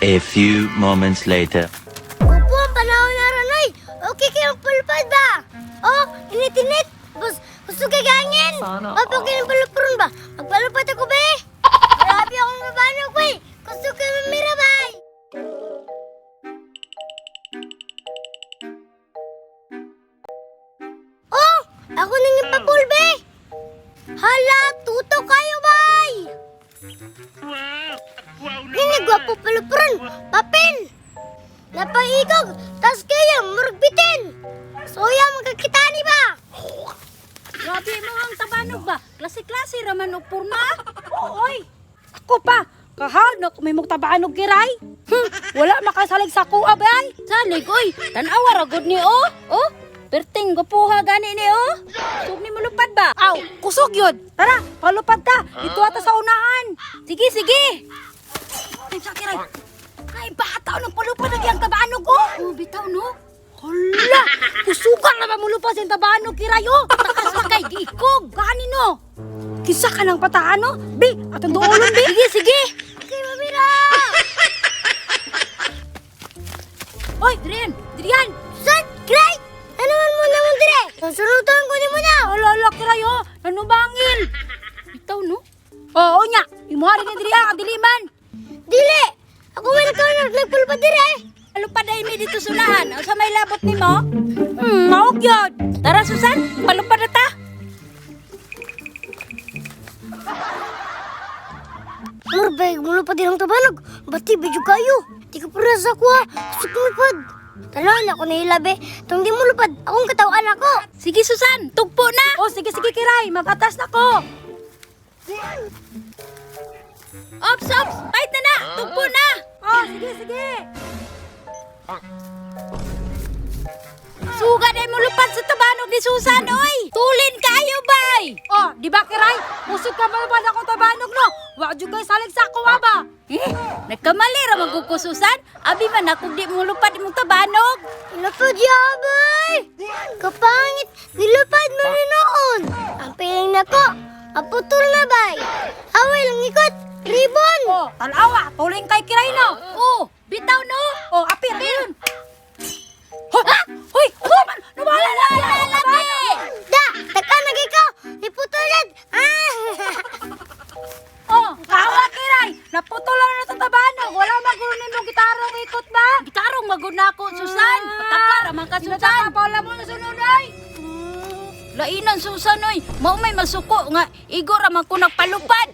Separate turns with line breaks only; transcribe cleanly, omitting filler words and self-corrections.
A few moments later.
Upo ang panahon na ranoy. Okay kayong pulupad ba? Oh, init-init. Bus, gusto kay gangin.
Sana
Opo
all.
kayong pulupuron ba? Magpalupad ako be. Grabe akong mabanog bay. Gusto kay mamira bay. Oh, ako nang ipapul be. Hala, tuto kayo bay. Nini gwapo pulupuron. Papel. Napaigog, tas kaya murag bitin. Soya magkakita ni ba?
Grabe mo ang tabanog ba? Klase-klase raman og porma.
Oy! Ako pa! Kahal na may mong tabanog kiray. Wala makasalig sa kuha ba ay?
Salig oy, tan-awa ra gud ni oh. Oh, perting gwapuha gani ni oh. Sug ni mulupad ba?
Aw, kusog yun. Tara, palupad ta. Dito ata sa unahan.
Sige, sige.
Ay, sa kiray. Ay, bata ng palupad ang iyang tabanog oh.
Oh, bitaw no.
Hala! Kusugan na ba mulupad sa iyang tabanog kiray oh?
Taas pa kay giikog.
Gani no? Kisa ka ng pataan no? Bi, atong duolon bi.
Sige, sige.
Okay, mamira.
Oy, Drian, Drian.
San, Clyde! Ano man mo naman dire? Susunutan ko ni mo na.
Hala, hala, kiray oh. Nanubangil.
Bitaw no.
Oo nya, imuha rin ni Drian ang diliman.
Dili! Ako man ikaw na nagpulpad dire.
Palupad ay mi dito sunahan. Unsa may labot nimo?
Maog yun.
Tara Susan, palupad na ta.
Murbay, mulupad din ang tabanog. Bati, bidyo kayo. Di ka pura sa kuha. Gusto ko mulupad. Talon ako nahilabi. Tung di mulupad, akong katawan ako.
Sige Susan, tugpo na.
Oh, sige, sige, Kiray. Mag-atas na ko.
Ops, ops, fight na na. Tugpo na.
Oh, sige, sige.
Suga day mulupad sa tabanog ni Susan oy. Tulin kayo bay.
Oh, di ba, Kiray? Usog ka malupad akong tabanog, no? Wa jud kay salig sa ako, ba?
Eh, nagkamali ra man gud ko Susan. Abi man ako di mulupad imong tabanog.
Nilupad yabay! Kapangit, nilupad mo rin noon. Ang piling nako, maputol na bay. Away lang ikot, ribbon.
Oh, tanawa, tuling kay Kiray, no?
Oh, bitaw no.
Oh, apir, apir. Hoy, hoy, hoy, man, nawala na,
Wala lagi.
Da, taka na ikaw, niputol yan. Ah!
Oh, kawa, Kiray. Naputol na na sa tabanog. Wala magulo nimo gitarong ikot ba?
Gitarong magud na ako Susan. Pataka ra man ka Susan.
Sinataka pa wala mo na sunod, ay.
Lainan Susan oy, mao may masuko nga igo ra man ko nagpalupad.